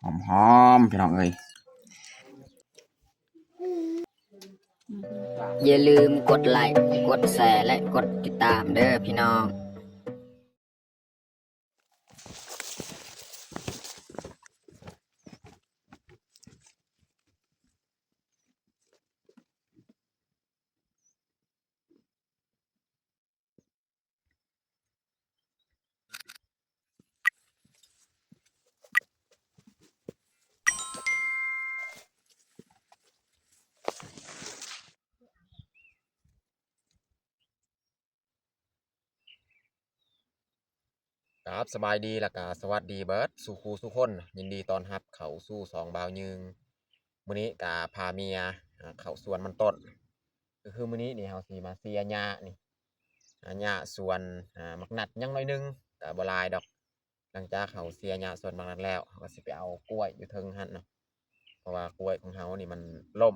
ຫອມໆ ພີ່ນ້ອງເອີຍ. ຢ່າລືມກົດໄລ້ ກົດແຊ ແລະ ກົດຕິດຕາມເດີພີ່ນ້ອງ. ກາບສະບາຍດີ ແລ້ວກະສະຫວັດດີເບິດສູ່ຄູ່ສູ່ຄົນ. ຍິນດີຕ້ອນຮັບເຂົ້າສູ່ຊ່ອງບ່າວຍືງ. ມື້ນີ້ກະພາເມຍ ອາ ເຂົ້າສວນມັນຕົ້ນ. ກໍຄືມື້ນີ້ນີ້ເຮົາຊິມາເສຍຫຍ້ານີ້ ອາ ຫຍ້າສວນ ອາ ໝາກນັດຍັງໜ້ອຍໜຶ່ງ ກະບໍ່ຫຼາຍດອກ. ຫຼັງຈາກເຮົາເສຍຫຍ້າສວນໝາກນັດແລ້ວ ເຮົາກໍຊິໄປເອົາກ້ວຍຢູ່ເທິງຫັ້ນເນາະ ເພາະວ່າກ້ວຍຂອງເຮົານີ້ມັນລົ້ມ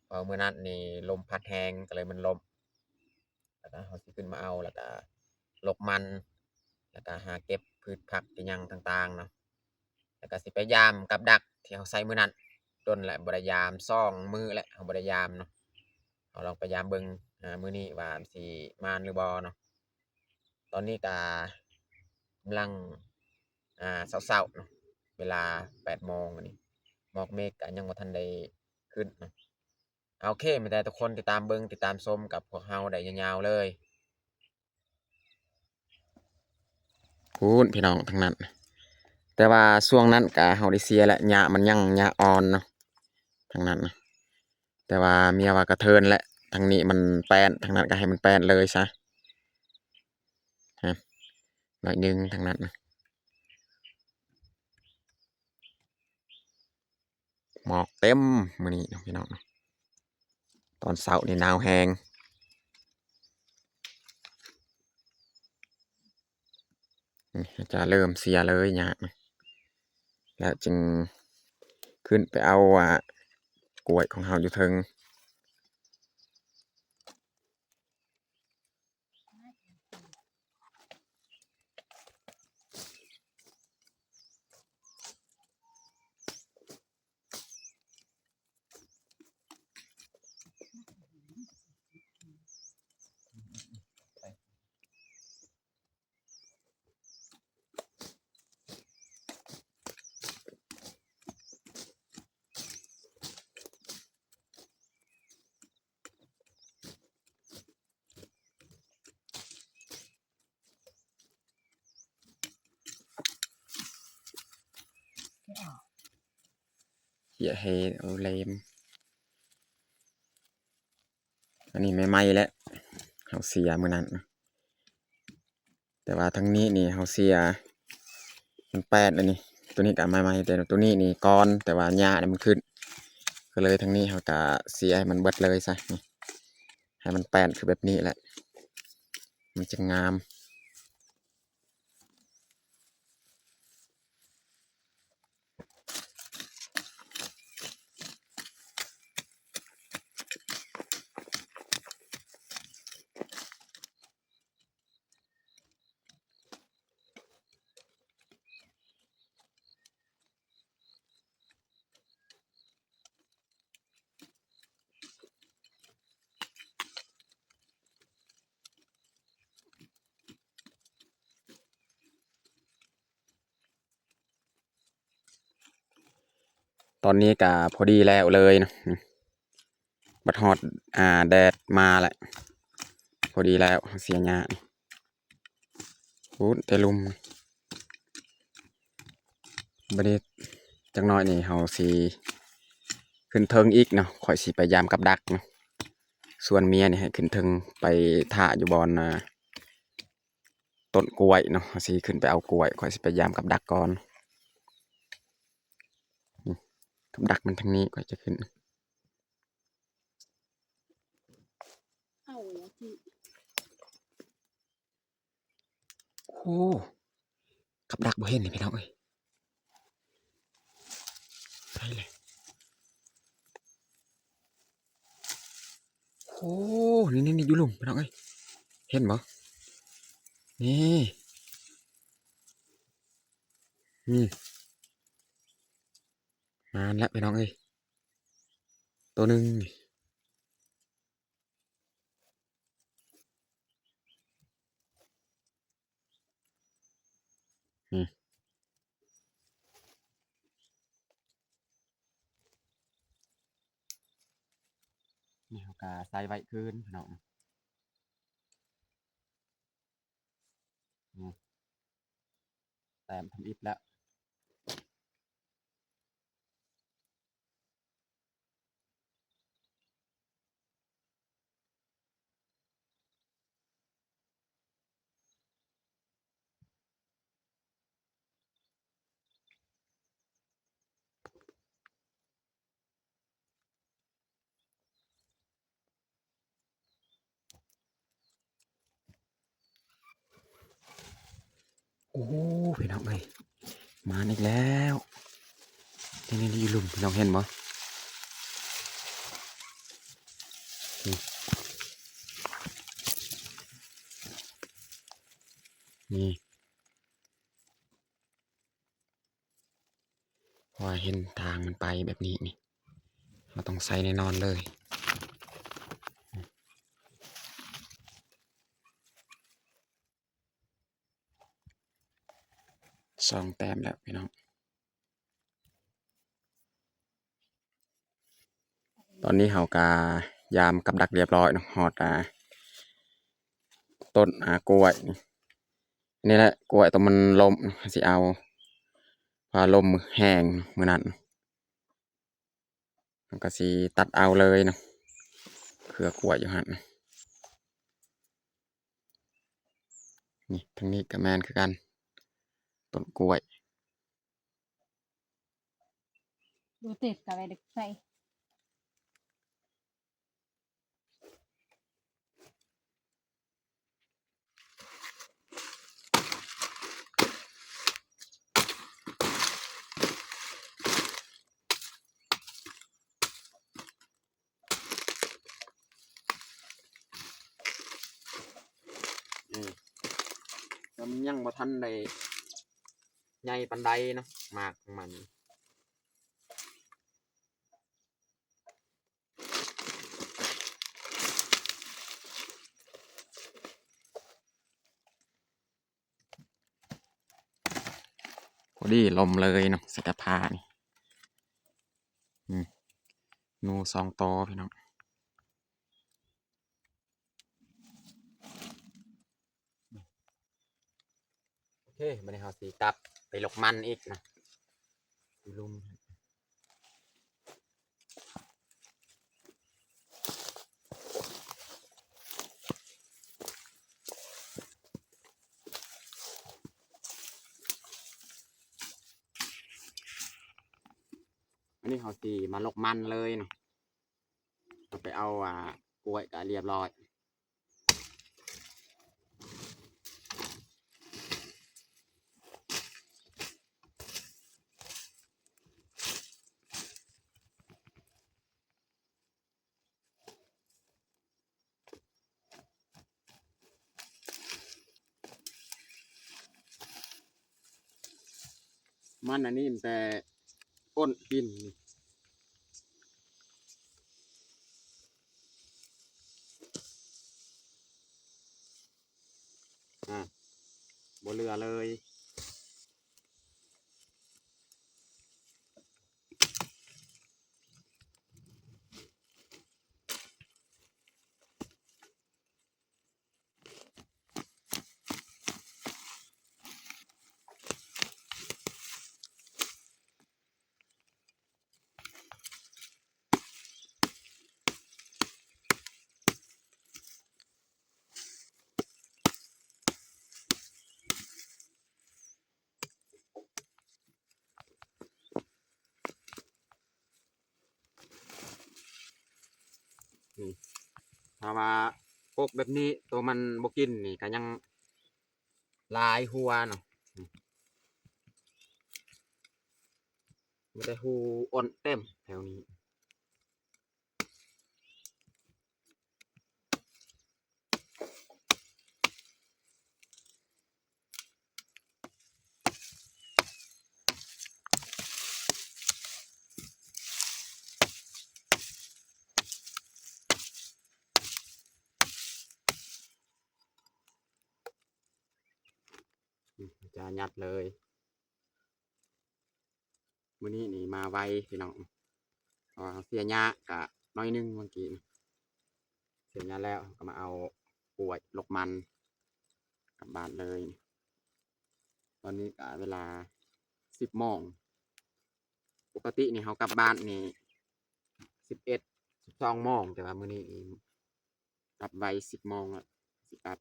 ເພາະມື້ນັ້ນນີ້ລົມພັດແຮງກໍເລີຍມັນລົ້ມ. ແລ້ວກໍເຮົາຊິຂຶ້ນມາເອົາ ແລ້ວກໍລົກມັນ ແລ້ວກໍຫາເກັບພືດຜັກອີ່ຫຍັງຕ່າງໆເນາະ. ແລ້ວກໍຊິໄປຢາມກັບດັກທີ່ເຮົາໃສ່ມື້ນັ້ນ ດົນແຫຼະບໍ່ໄດ້ຢາມ ສອງມື້ແຫຼະເຮົາບໍ່ໄດ້ຢາມເນາະ. ເຮົາລອງໄປຢາມເບິ່ງ ອາ ມື້ນີ້ວ່າມັນຊິມານຫຼືບໍ່ເນາະ. ຕອນນີ້ກະກຳລັງ ອາ ເຊົ້າໆເນາະ ເວລາແປດໂມງນີ້ ໝອກເມກກະຍັງບໍ່ທັນໄດ້ຂຶ້ນເນາະ. ໂອເຄ ມີແຕ່ທຸກຄົນຕິດຕາມເບິ່ງ ຕິດຕາມຊົມກັບພວກເຮົາໄດ້ຍາວໆເລີຍ. ພຸ້ນພີ່ນ້ອງ ທາງນັ້ນ ແຕ່ວ່າຊ່ວງນັ້ນກະເຮົາໄດ້ເສຍແຫຼະ ຫຍ້າມັນຍັງ ຫຍ້າອ່ອນເນາະ ທາງນັ້ນນະ. ແຕ່ວ່າເມຍວ່າກະເທີນແຫຼະ ທາງນີ້ມັນແປ້ນ ທາງນັ້ນກະໃຫ້ມັນແປ້ນເລີຍຊະ ຮະ ໜ້ອຍໜຶ່ງທາງນັ້ນນະ. ໝອກເຕັມມື້ນີ້ເນາະພີ່ນ້ອງເນາະ. ຕອນເຊົ້ານີ້ໜາວແຮງ. ນີ້ຈະເລີ່ມເສຍເລີຍຫຍ້າ ແລ້ວຈຶ່ງຂຶ້ນໄປເອົາ ອາ ກ້ວຍຂອງເຮົາຢູ່ເທິງ. ເສຍເຮ ເອົາເລັມ. ອັນນີ້ໃໝ່ໆແຫຼະ ເຮົາເສຍມື້ນັ້ນນະ. ແຕ່ວ່າທາງນີ້ນີ້ເຮົາເສຍ ມັນແປດແລ້ວນີ້. ໂຕນີ້ກະໃໝ່ໆ ແຕ່ໂຕນີ້ນີ້ກ່ອນ ແຕ່ວ່າຫຍ້ານີ້ມັນຂຶ້ນ ກໍເລີຍທາງນີ້ເຮົາກະເສຍໃຫ້ມັນເບິດເລີຍຊະ ນີ້ ໃຫ້ມັນແປດຄືແບບນີ້ແຫຼະ ມັນຈະງາມ. ຕອນນີ້ກະພໍດີແລ້ວເລີຍເນາະ ບັດຮອດ ອາ ແດດມາແຫຼະ ພໍດີແລ້ວ ເສຍຫຍ້າ. ພຸ້ນແຕ່ລຸ່ມ. ບັດນີ້ຈັກໜ້ອຍນີ້ເຮົາຊິຂຶ້ນເທິງອີກເນາະ ຂ້ອຍຊິໄປຢາມກັບດັກເນາະ. ສ່ວນເມຍນີ້ໃຫ້ຂຶ້ນເທິງໄປຖ້າຢູ່ບ່ອນ ອາ ຕົ້ນກ້ວຍເນາະ ເຮົາຊິຂຶ້ນໄປເອົາກ້ວຍ ຂ້ອຍຊິໄປຢາມກັບດັກກ່ອນ. ອືມ ກັບດັກມັນທາງນີ້ ຂ້ອຍຈະຂຶ້ນ ເອົາລະຕິ. ໂອ້ ກັບດັກບໍ່ເຫັນນີ້ພີ່ນ້ອງເອີຍ ໃສລະ. ໂອ້ ນີ້ໆໆ ຢູ່ລຸ່ມພີ່ນ້ອງເອີຍ ເຫັນບໍ່ ນີ້ ນີ້. ມາແລ້ວພີ່ນ້ອງເອີຍ ໂຕໜຶ່ງນີ້ ນີ້ ນີ້ເຮົາກະໃສ່ໄວ້ຄືນພີ່ນ້ອງ ນີ້ ແຕ້ມທຳອິດແລ້ວ. ໂອ້ ພີ່ນ້ອງເອີຍ ມາອີກແລ້ວ ນີ້ໆ ຢູ່ລຸ່ມ ພີ່ນ້ອງເຫັນບໍ່? ນີ້ ນີ້ ເພາະວ່າເຫັນທາງມັນໄປແບບນີ້ນີ້ ເຮົາຕ້ອງໃສ່ແນ່ນອນເລີຍ. ສອງແຕ້ມແລ້ວພີ່ນ້ອງ ຕອນນີ້ເຮົາກະຢາມກັບດັກຮຽບຮ້ອຍເນາະ ຮອດ ອ່າ ຕົ້ນ ອ່າ ກ້ວຍ ນີ້ແຫຼະ ກ້ວຍໂຕມັນລົ້ມ ຊິເອົາ ເພາະວ່າລົມແຮງມື້ນັ້ນ ມັນກະຊິຕັດເອົາເລີຍເນາະ ເຄືອກ້ວຍຢູ່ຫັ້ນ. ນີ້ ທາງນີ້ກະແມ່ນຄືກັນ ຕົ້ນກ້ວຍ ບໍ່ຕິດກະໄປດຶກໃສ່. ອືມ ມັນຍັງບໍ່ທັນໄດ້ໃຫຍ່ປານໃດເນາະ ໝາກຂອງມັນ. ພໍດີລົມເລີຍເນາະ ໃສ່ກະພານີ້ ອືມ ໜູສອງໂຕພີ່ນ້ອງ. ໂອເຄ ບາດນີ້ເຮົາຊິກັບໄປລົກມັນອີກນະ ຢູ່ລຸ່ມ. ອັນນີ້ເຮົາຊິມາລົກມັນເລີຍເນາະ ເຮົາໄປເອົາ ອ່າ ກ້ວຍກະຮຽບຮ້ອຍ. ມັນອັນນີ້ມັນແຕ່ກົ້ນກິນ ອ່າ ບໍ່ເຫຼືອເລີຍ. ນີ້ ຖ້າວ່າກົກແບບນີ້ ໂຕມັນບໍ່ກິນນີ້ກະຍັງຫຼາຍຫົວເນາະ ມີແຕ່ຮູອ່ອນເຕັມແຖວນີ້. ນີ້ ຍັດເລີຍ. ມື້ນີ້ນີ້ມາໄວພີ່ນ້ອງ ເພາະວ່າເຮົາເສຍຫຍ້າກະໜ້ອຍໜຶ່ງເມື່ອກີ້ ເສຍຫຍ້າແລ້ວເຮົາກໍມາເອົາກ້ວຍ ລົກມັນ ກັບບ້ານເລີຍ. ຕອນນີ້ກະເວລາສິບໂມງ ປົກກະຕິນີ້ເຮົາກັບບ້ານນີ້ສິບເອັດ ສິບສອງໂມງ ແຕ່ວ່າມື້ນີ້ນີ້ກັບໄວ ສິບໂມງແລ້ວ ຊິກັບ.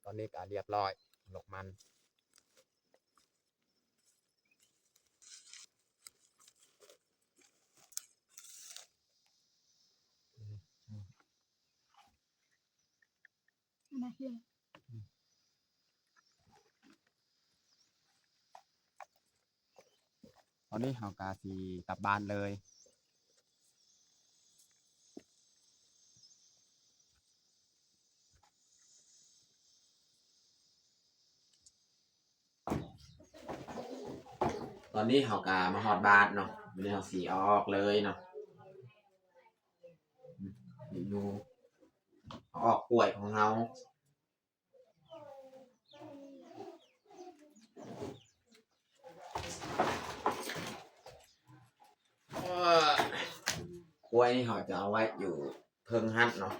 ຕອນນີ້ກະລຽບຮ້ອຍ ລົກມັນ. ຕອນນີ້ເຮົາກະຊິກັບບ້ານເລີຍ. ຕອນນີ້ເຮົາກະມາຮອດບ້ານເນາະ ບາດນີ້ເຮົາຊິເອົາອອກເລີຍເນາະ ເມນູເອົາອອກກ້ວຍຂອງເຮົາ. ກ້ວຍນີ້ເຮົາຈະເອົາໄວ້ຢູ່ເທິງຫັ້ນເນາະ.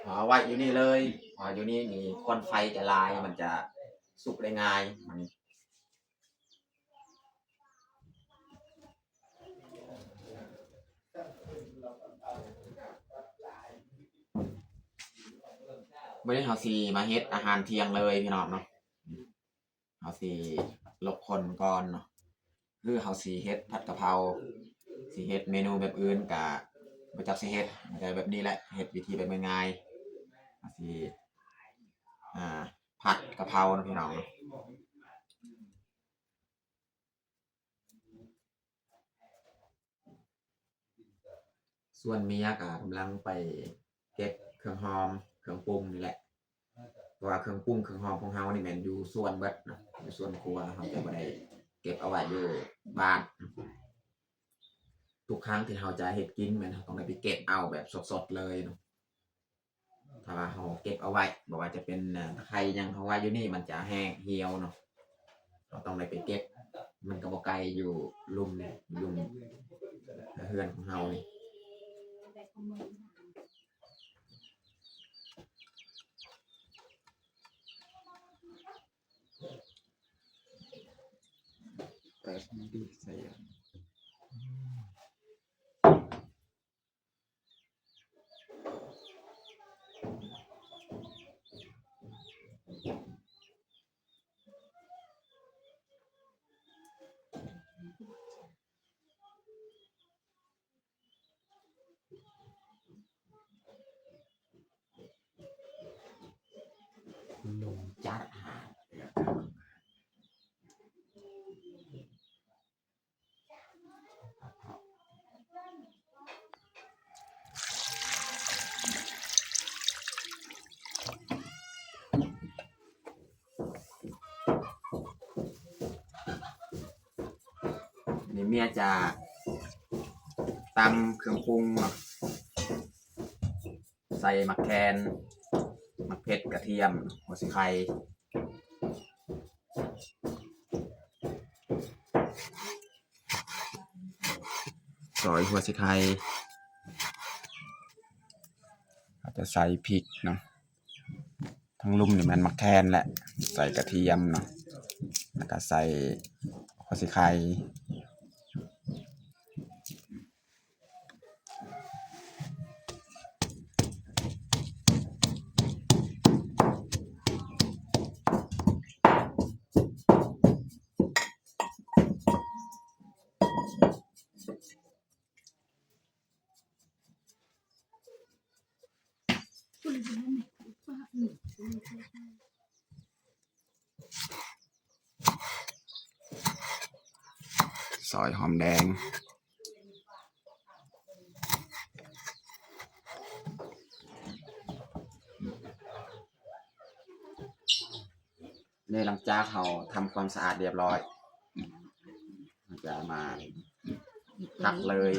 ເອົາໄວ້ຢູ່ນີ້ເລີຍ ເພາະຢູ່ນີ້ນີ້ຄວັນໄຟຈະຫຼາຍ ມັນຈະສຸກໄດ້ງ່າຍ. ມື້ນີ້ເຮົາຊິມາເຮັດອາຫານທ່ຽງເລີຍພີ່ນ້ອງເນາະ. ເຮົາຊິລົກຄົນກ່ອນເນາະ ຄືເຮົາຊິເຮັດຜັດກະເພົາ ຊິເຮັດເມນູແບບອື່ນກະບໍ່ຈັກຊິເຮັດ ມັນກະແບບນີ້ແຫຼະ ເຮັດວິທີແບບງ່າຍໆ. ເຮົາຊິ ອ່າ ຜັດກະເພົາເນາະພີ່ນ້ອງເນາະ. ສ່ວນເມຍກະກຳລັງໄປເກັບເຄື່ອງຫອມເຄື່ອງປຸງນີ້ແຫຼະ ເພາະວ່າເຄື່ອງປຸງເຄື່ອງຫອມຂອງເຮົານີ້ແມ່ນຢູ່ສວນເບິດເນາະ ຢູ່ສວນຄົວ ເຮົາຈະບໍ່ໄດ້ເກັບເອົາໄວ້ຢູ່ບ້ານ. ທຸກຄັ້ງທີ່ເຮົາຈະເຮັດກິນແມ່ນເຮົາຕ້ອງໄດ້ໄປເກັບເອົາແບບສົດໆເລີຍເນາະ. ຖ້າວ່າເຮົາເກັບເອົາໄວ້ ບໍ່ວ່າຈະເປັນ ເອີ່ ຕະໄຄຫຍັງ ເຮົາໄວ້ຢູ່ນີ້ມັນຈະແຫ້ງຫ່ຽວເນາະ ເຮົາຕ້ອງໄດ້ໄປເກັບ ມັນກໍບໍ່ໄກຢູ່ລຸ່ມນີ້ ລຸ່ມເຮືອນຂອງເຮົານີ້. ລົງຈັດຫາ ນີ້ເມຍຈະຕຳເຄື່ອງປຸງເນາະ ໃສ່ໝາກແຄນ ໝາກເຜັດ ກະທຽມ ຫົວສີໄຄ ຊອຍຫົວສີໄຄ ເຮົາຈະໃສ່ພິກເນາະ ທາງລຸ່ມນີ້ແມ່ນໝາກແຄນແຫຼະ ໃສ່ກະທຽມເນາະ ແລ້ວກະໃສ່ຫົວສີໄຄ. ເ ຊອຍຫອມແດງ ນີ້ ຫຼັງຈາກເຮົາທຳຄວາມສະອາດລຽບລ້ອຍ ເຮົາຈະມາຕັກເລີຍ.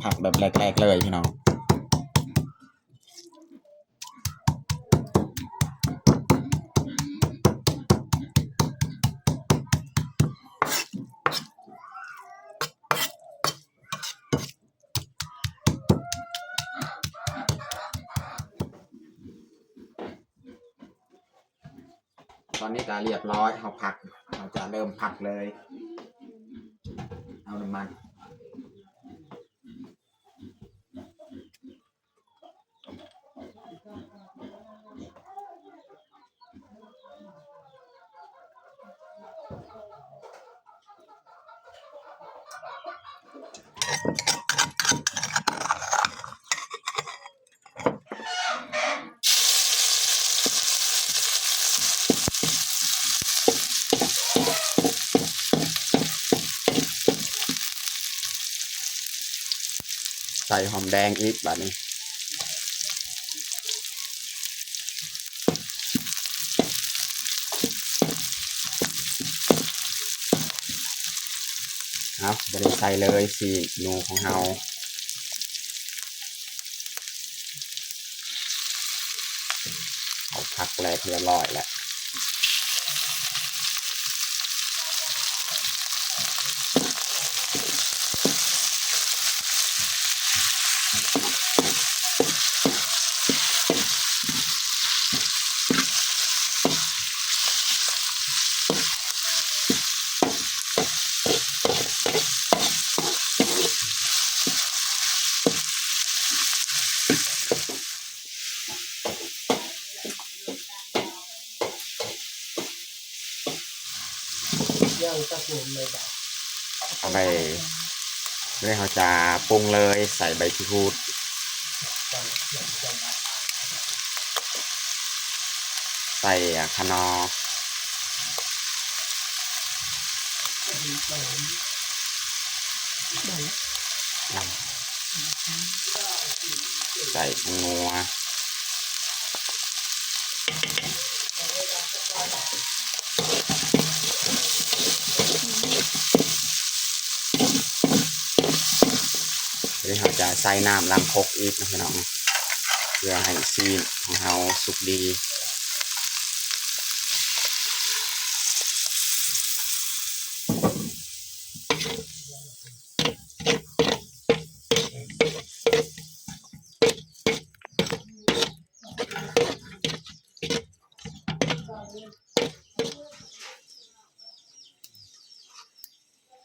ຜັກແບບແຫຼກໆເລີຍພີ່ນ້ອງ. ຕອນນີ້ກໍລຽບລ້ອຍ ເຮົາຜັກ ເຮົາຈະເລີ່ມຜັກເລີຍ ເອົານ້ຳມັນ. ໃສ່ຫອມແດງອີກບາດນີ້. ເອົາ ບໍ່ໄດ້ໃສ່ເລີຍ ຊີ້ນໜູຂອງເຮົາ ເອົາຜັກແຫຼກຮຽບຮ້ອຍແລ້ວ. ເອົາໄປ ບາດນີ້ເຮົາຈະປຸງເລີຍ ໃສ່ໃບຂີ້ຫູດ ໃສ່ຂະໜໍ່ ໃສ່ຜົງນົວ. ດຽວເຮົາຈະໃສ່ນ້ຳລ້າງຄົກອີກເນາະພີ່ນ້ອງເນາະ ເພື່ອໃຫ້ຊີ້ນຂອງເຮົາສຸກດີ.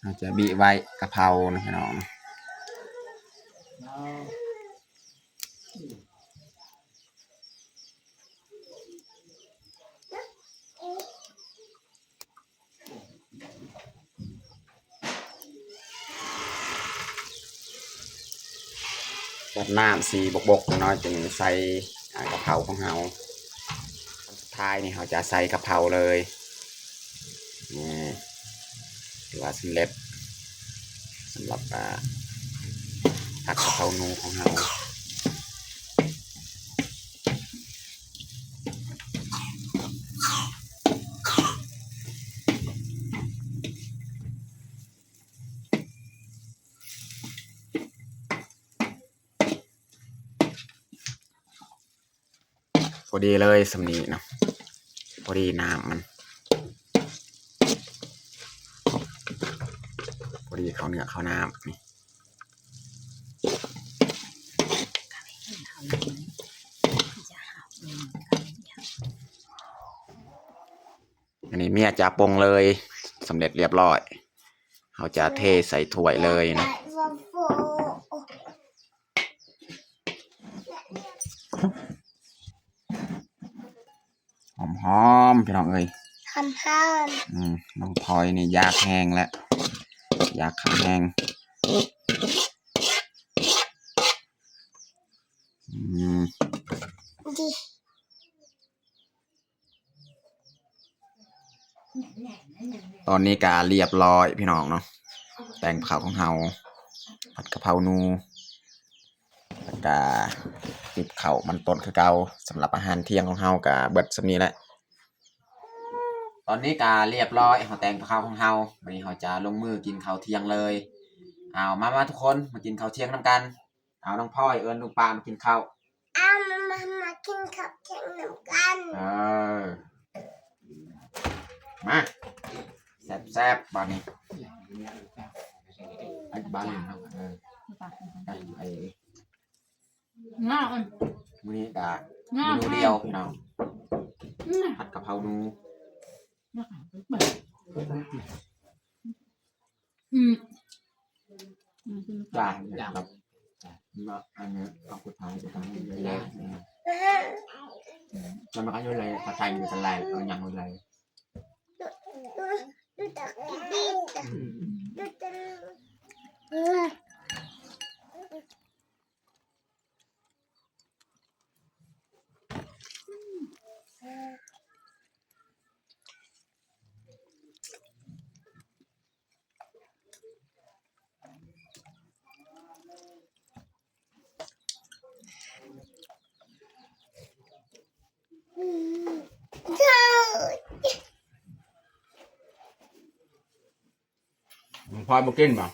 ເຮົາຈະບີບໄວ້ກະເພົານະພີ່ນ້ອງ. ຈັດນ້ຳສີບົກໆ ນ້ອຍໆ ຈຶ່ງໃສ່ ອາ ກະເພົາຂອງເຮົາ. ຂັ້ນສຸດທ້າຍນີ້ເຮົາຈະໃສ່ກະເພົາເລີຍ. ນີ້ ຖືວ່າສຳເລັດ ສຳລັບ ອາ ຜັດກະເພົາໜູຂອງເຮົາ. ເ ພໍດີເລີຍສ່ຳນີ້ເນາະ ພໍດີນ້ຳມັນ ພໍດີເຂົ້າເນື້ອເຂົ້ານ້ຳນີ້. ອັນນີ້ເມຍຈະປົງເລີຍ ສຳເລັດລຽບລ້ອຍ ເຮົາຈະເທໃສ່ຖ້ວຍເລີຍເນາະ. ຫອມໆ ພີ່ນ້ອງເອີຍ ຫອມໆ ອືມ ນ້ອງພອຍນີ້ຢາກແຮງແລ້ວ ຢາກເຂົ້າແຮງ ອືມ ຕອນນີ້ກະລຽບລ້ອຍພີ່ນ້ອງເນາະ ແຕ່ງເຂົ້າຂອງເຮົາ ຜັດກະເພົາໜູ ແລ້ວກະຕິບເຂົ້າມັນຕົ້ນຄືເກົ່າ. ສຳລັບອາຫານທ່ຽງຂອງເຮົາກະເບິດສ່ຳນີ້ແຫຼະ. ຕອນນີ້ກະລຽບລ້ອຍ ເຮົາແຕ່ງເຂົ້າຂອງເຮົາ ບາດນີ້ເຮົາຈະລົງມືກິນເຂົ້າທ່ຽງເລີຍ. ເອົາ ມາໆ ທຸກຄົນ ມາກິນເຂົ້າທ່ຽງນຳກັນ. ເອົາ ນ້ອງພອຍ ເອີ້ນລຸງປ້າມາກິນເຂົ້າ. ເອົາ ມາ ມາ ມາກິນເຂົ້າທ່ຽງນຳກັນ. ເອີ ມາ ແຊບໆ ບາດນີ້ ໄອ້ບາດນີ້ເນາະ ເອີ ໄອ້ ມື້ນີ້ກະເມນູດຽວພີ່ນ້ອງ ຜັດກະເພົາໜູ. ອືມ ຈ້າ ຢ່າງແບບ ເນາະ ອັນນີ້ເອົາຜູ້ຊາຍໄປທາງນີ້ເລີຍ ແລ້ວມັນກະຢູ່ໃນກະໄຕຢູ່ກັນຫຼາຍ ເອົາຫຍັງໄວ້ຫຼາຍ. ນ້ອງພອຍບໍ່ກິນບໍ່?